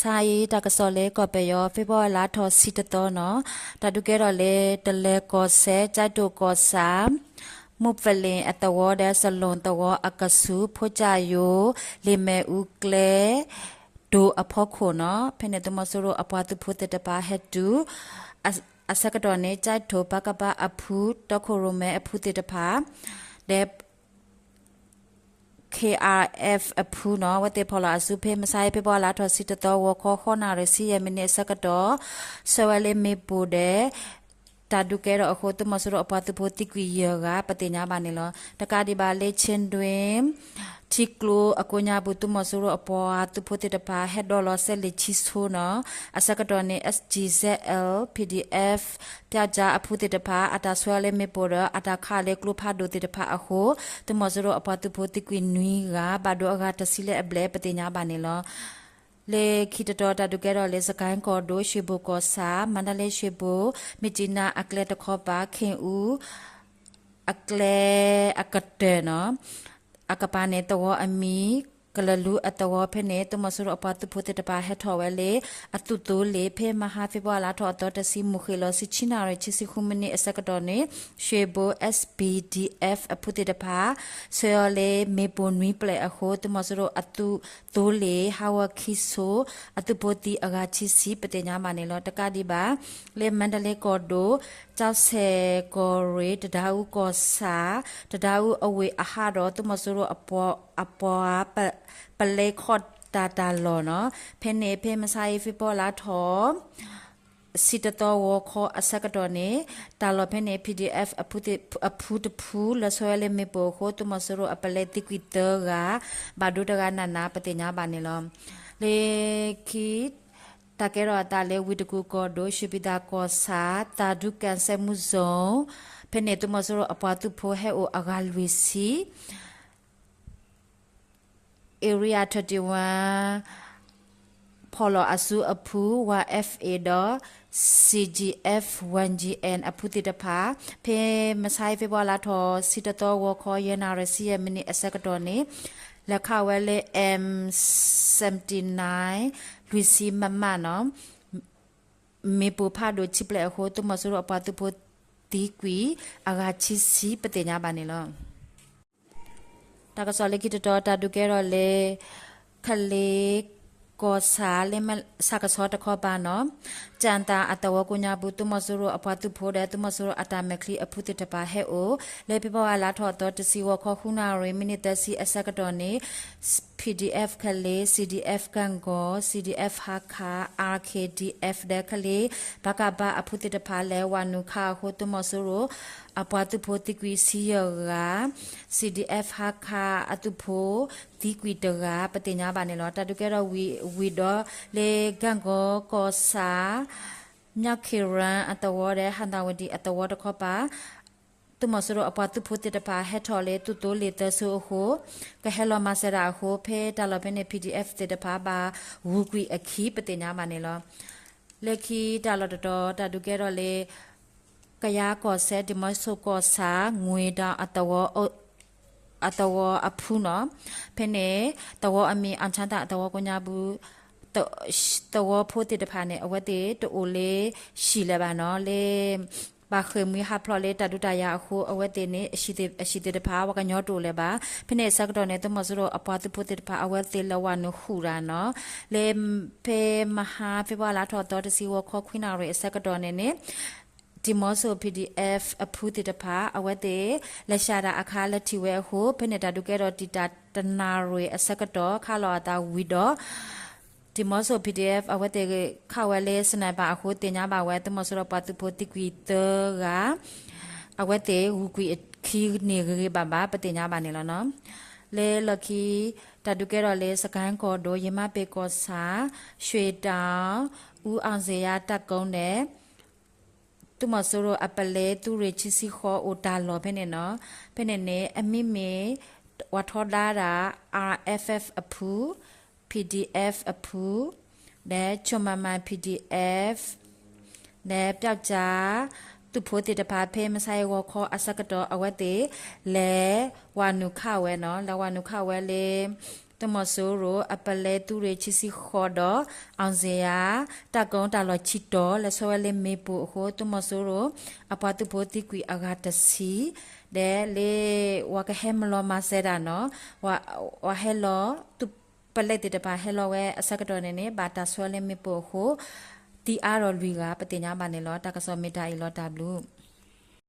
ဆါအံၤ တၢ်ကစီၣ်လၢကီၢ်ပယီၤ ဖ့ၤဘြူၤအါလါထီၣ်တဆံတသီနီၤ, တၢ်ဒုးကဲထီၣ်လၢ တလၢၤကီၢ်စဲၣ် ကၠဲးတိာ်ကီၢ်ဆၣ် မုၢ်ပလ့ၣ်အသဝီဒီး စလီၣ်သဝီအကဆူး ဖိကၠၣ်ယိၤ လ့ၣ်မဲၣ်အူကျဲ ဒိၣ်အဖီခိၣ်နီၤ, ဖဲန့ၣ်သုးမီၤစိရိၤအပှၤသုးဖိသ့ၣ်တဖၣ်ဟဲတုၤ အဆၢကတီၢ်န့ၣ် ကၠဲးတိာ် ပကဖ အဖု တီခိၣ်ရိၣ်မဲအဖုသ့ၣ်တဖၣ် ဒီး ခ့ၣ်အၣ်အၣ်အ့ၣ်အဖုနီၤ, အဝဲသ့ၣ်ဖီၣ်လီၤအစု ဖဲမဆါအံၤ ဖ့ၤဘြူၤအါလါထီၣ်တဆံတသီ ဂီၤခီ ဃုနၣ်ရံၣ် ဆံယဲၢ်မံးနံးအဆၢကတီၢ် ဆှၢဝဲလၢမ့ၣ်ပိၢ်ဒီး တၢ်ဒုးကဲထီၣ်အဃိ သုးမီၤစိရိၤအပှၤသုးဖိသံကွံာ်ယဲၢ်ဂၤ ပသ့ၣ်ညါဘၣ်န့ၣ်လီၤ. တကးဒံးဘၣ်လၢ ခ့ၣ်ဒွ့ၣ် ထံကျိအကိးညါပူၤ သုးမီၤစိရိၤအပှၤသုးဖိသ့ၣ်တဖၣ် ဟဲဒိးလီၤစဲးလ့ၣ်ခံဆိနီၤ, အဆၢကတီၢ်န့ၣ် SGZL, PDF ပျောက်ကျားအဖုသ့ၣ်တဖၣ် အတၢ်ဆှၢလၢမ့ၣ်ပိၢ်ဒီး အတၢ်ခးလၢကျိဖးဒိၣ်သ့ၣ်တဖၣ်အဃိ သုးမီၤစိရိၤအပှၤသုးဖိသံကွံာ်နွံဂၤ ဘၣ်ဒိအဂၤတဆံလၢအဘျဲၣ် ပသ့ၣ်ညါဘၣ်န့ၣ်လီၤ. လၢခံတတီၤ တၢ်ဒုးကဲထီၣ်လၢ စကဲၣ်ကီၢ်ဒိၣ် ရွှေဘိုကီၢ်ဆၣ် မန္တလေးရွှေဘို မြစ်ကြီးနားအကျဲတခီပၤ ခင်ဦး အကျဲအကတၢၢ်နီၤ အကပၤန့ၣ် သဝီအမံၤ ကလလူအသဝီဖဲန့ၣ် သုးမီၤစိရိၤအပှၤသုးဖိသ့ၣ်တဖၣ်ဟဲထီၣ်ဝဲလၢ အသုးသိလ့ၣ် ဖဲမဟါ ဖ့ၤဘြူၤအါလါထီၣ်အသီတဆံ မုၢ်ဃ့ၢ်လီၤ ဆံဆံနၣ်ရံၣ် ဆံဆံဃုမံးနံးအဆၢကတီၢ်န့ၣ် ရွှေဘို SBDF အဖုသ့ၣ်တဖၣ် ဆှၢအီၤလၢမ့ၣ်ပိၢ်နွံပျဲၢ်အဃိ သုးမီၤစိရိၤအသုးသိလ့ၣ် ဟးဂီၤခံဆိ အသုးဖိသံအဂၤခံဆံ ပသ့ၣ်ညါဘၣ်န့ၣ်လီၤ. တကးဒံးဘၣ် လၢမန္တလေးကီၢ်ဒိၣ် ကျောက်ဆည်ကီၢ်ရ့ၣ် တဒါအူကီၢ်ဆၣ် တဒါအူအဝ့ၢ်အဟးဒီး သုးမီၤစိရိၤအပှၤ ပလဲခီၣ်တၢ်တၢ်လီၢ်နီၤ, ဖဲန့ၣ် ဖဲမဆါအံၤ ဖ့ၤဘြူၤအါလါထီၣ် ဆံတသီဂီၤခီအဆၢကတီၢ်န့ၣ် တၢ်လီၢ်ဖဲန့ၣ် PDF အဖုတဖု လီၤဆီဝဲလၢမ့ၣ်ပိၢ်အဃိ သုးမီၤစိရိၤအပလဲသံကွံာ်သၢဂၤ ဘၣ်ဒိတဂၤနးနး ပသ့ၣ်ညါဘၣ်န့ၣ်လီၤ. လၢခံ တၢ်ကဲထီၣ်အသးလၢ ဝ့ၢ်တကူၣ်ကီၢ်ဒိၣ် ရွှေပြည်သာကီၢ်ဆၣ် သံဒူကၣ် စဲးမူစိန် ဖဲန့ၣ် သုးမီၤစိရိၤအပှၤသုးဖိဟဲအိၣ်အဂၤလွံၢ်ဆံ Area thirty-one ဖီၣ်လီၤအစုအဖု Y F A ဒီး C G F one G N အဖုသ့ၣ်တဖၣ် ဖဲမဆါအံၤ ဖ့ၤဘြူၤအါလါထီၣ် ဆံတသီဂီၤခီ ယဲၢ်နၣ်ရံၣ် ဆံယဲၢ်မံးနံးအဆၢကတီၢ်န့ၣ် လဲၤခးဝဲလၢ M seventy-nine လွံၢ်ဆံ မမ နီၤ မ့ၣ်ပိၢ်ဖးဒိၣ်ခံပျဲၢ်အဃိ သုးမီၤစိရိၤအပှၤသုးဖိသံကွံာ်အဂၤခံဆံ ပသ့ၣ်ညါဘၣ်န့ၣ်လီၤ. တၢ်ကစီၣ်လၢခံတတီၤ တၢ်ဒုးကဲထီၣ်လၢ ခလ့ကီၢ်ဆၣ် လၢဆၣ်ကဆီတခီပၤနီၤ, ကၠၣ်သၣ်အသဝီကိးညါပူၤ သုးမီၤစိရိၤအပှၤသုးဖိဒီး သုးမီၤစိရိၤအတၢ်မဲာ်ချံအဖုသ့ၣ်တဖၣ်ဟဲအိၣ် လၢဖ့ၤဘြူၤအါလါထီၣ်အသီတဆံ ဂီၤခီ ဃုနၣ်ရံၣ် မံးနံးသၢဆံအဆၢကတီၢ်န့ၣ် P D F ခလ့, C D F ကၣ်ကီၢ်, C D F ဟါခါ, R K D F ဒီးခလ့ ပကဖ အဖုသ့ၣ်တဖၣ် လဲၤဝးနုာ်ခးအဃိ သုးမီၤစိရိၤအပှၤသုးဖိသံကွံာ်ဆံယဲၢ်ဂၤ, C D F ဟါခါအသုးဖိသံကွံာ်တဂၤ ပသ့ၣ်ညါဘၣ်န့ၣ်လီၤ. တၢ်ဒုးကဲထီၣ်ဝံၤဒီး လၢကၣ်ကီၢ်ကီၢ်ဆၣ် မၠၣ်ခ့ရၣ်အသဝီဒီး ဟၣ်သၣ်ဝတံၣ်အသဝီတခီပၤ သုးမီၤစိရိၤအပှၤသုးဖိသ့ၣ်တဖၣ် ဟဲထီၣ်လၢသုးသိလ့ၣ်သၢဆိအဃိ ကဟဲလီၤမၤစၢၤတၢ်အဃိ ဖဲတၢ်လီၢ်ဖဲန့ၣ် P D F သ့ၣ်တဖၣ်ဘၣ်ဂုာ်ကွံာ်အခံ ပသ့ၣ်ညါဘၣ်န့ၣ်လီၤ. လၢခံတၢ်လီၢ်တတီၤ တၢ်ဒုးကဲထီၣ်လၢ ကယၤကီၢ်စဲၣ် ဒီးမီၤစိရိၤကီၢ်ဆၣ် ငွေတောင် အသဝီအဖုနီၤ, ဖဲန့ၣ် သဝီအမံၤ အၣ်ဆၣ်သၣ်အသဝီကိးညါပူၤ သဝီဖိသ့ၣ်တဖၣ်န့ၣ် အဝဲသ့ၣ်တအိၣ်လၢဟံၣ်လၢၤဘၣ်နီၤ, လၢ ဘၣ်ဃ့ၢ်မှံဟးဖျိးလၢတၢ်ဒုးတၢ်ယၤအဃိ အဝဲသ့ၣ်န့ၣ် အဟံၣ်သ့ၣ်တဖၣ် ပှၤကညီတအိၣ်လၢၤဘၣ်. ဖဲန့ၣ်အဆၢကတီၢ်န့ၣ် သုးမီၤစိရိၤအပှၤသုးဖိသ့ၣ်တဖၣ် အဝဲသ့ၣ်လဲၤဝးနုာ်ဃုာ်တၢ်နီၤ, လၢဖဲမဟါ ဖ့ၤဘြူၤအါလါထီၣ်အသီတဆံ ဂီၤခီ ခွံနၣ်ရံၣ်အဆၢကတီၢ်န့ၣ်န့ၣ် ဒီးမီၤစိရိၤ P D F အဖုသ့ၣ်တဖၣ် အဝဲသ့ၣ်လဲၤစှၤတၢ်အခါ လၢထံၣ်ဝဲအဃိ ဖဲန့ၣ်တၢ်ဒုးကဲထီၣ်တံာ်တာ်တနၣ်ရံၣ်အဆၢကတီၢ် ခးလီၤအသးဝံၤဒီး ဒီးမီၤစိရိၤ P D F အဝဲသ့ၣ်ခးဝဲလၢ sniper အဃိ သ့ၣ်ညါဘၣ်ဝဲ သုးမီၤစိရိၤပှၤသုးဖိသံကွံာ်သၢဂၤ အဝဲသ့ၣ်ဂုာ်ကွံာ်အခံန့ၣ်ဂ့ၤဂ့ၤဘၣ်ဘၣ် ပသ့ၣ်ညါဘၣ်န့ၣ်လီၤနီၤ. လၢလီၢ်ခံ တၢ်ဒုးကဲထီၣ်လၢ စကဲၣ်ကီၢ်ဒိၣ် ယမၤပ့ၤကီၢ်ဆၣ် ရွှေတောင် ဦးအောင်ဇေယျတပ်ကုန်းန့ၣ် သုးမီၤစိရိၤအပလဲသုးရ့ၣ်ခံဆံဃိးအိၣ်တၢ်လီၢ်ဖဲန့ၣ်နီၤ, ဖဲန့ၣ်န့ၣ် အမံၤမ့ၢ် ဝၤထီဒါဒၣ် R F F အဖု P D F အဖု ဒီး ချိုမမ P D F ဒီး ပျောက်ကျား သုးဖိသ့ၣ်တဖၣ် ဖဲမဆါအံၤဂီၤခီအဆၢကတီၢ် အဝဲသ့ၣ်လဲၤဝးနုာ်ခးဝဲနီၤ, လဲၤဝးနုာ်ခးဝဲလၢ သုးမီၤစိရိၤအပလဲသုးရ့ၣ်ခံဆံဃိးဒီး အောင်ဇေယျ တၢ်ကီတၢ်လီၢ်ခံတီၤ လဲၤဆှၢဝဲလၢမ့ၣ်ပိၢ်အဃိ သုးမီၤစိရိၤအပှၤသုးဖိသံကွံာ်အဂၤတဆံ ဒီးလၢ ပှၤကဟဲမၤလီၤမၤစဲးတၢ်နီၤ ပှၤဟဲလီၤ သုးပလဲသ့ၣ်တဖၣ်ဟဲလီၤဝဲအဆၢကတီၢ်န့ၣ်န့ၣ် ဘၣ်တၢ်ဆှၢလၢမ့ၣ်ပိၢ်အဃိ သံအါထီၣ်လွံၢ်ဂၤ ပသ့ၣ်ညါဘၣ်န့ၣ်လီၤ. တၢ်ကစီၣ်မ့ၢ်တၢ်အံၤလီၤ တၢ်ဘျုး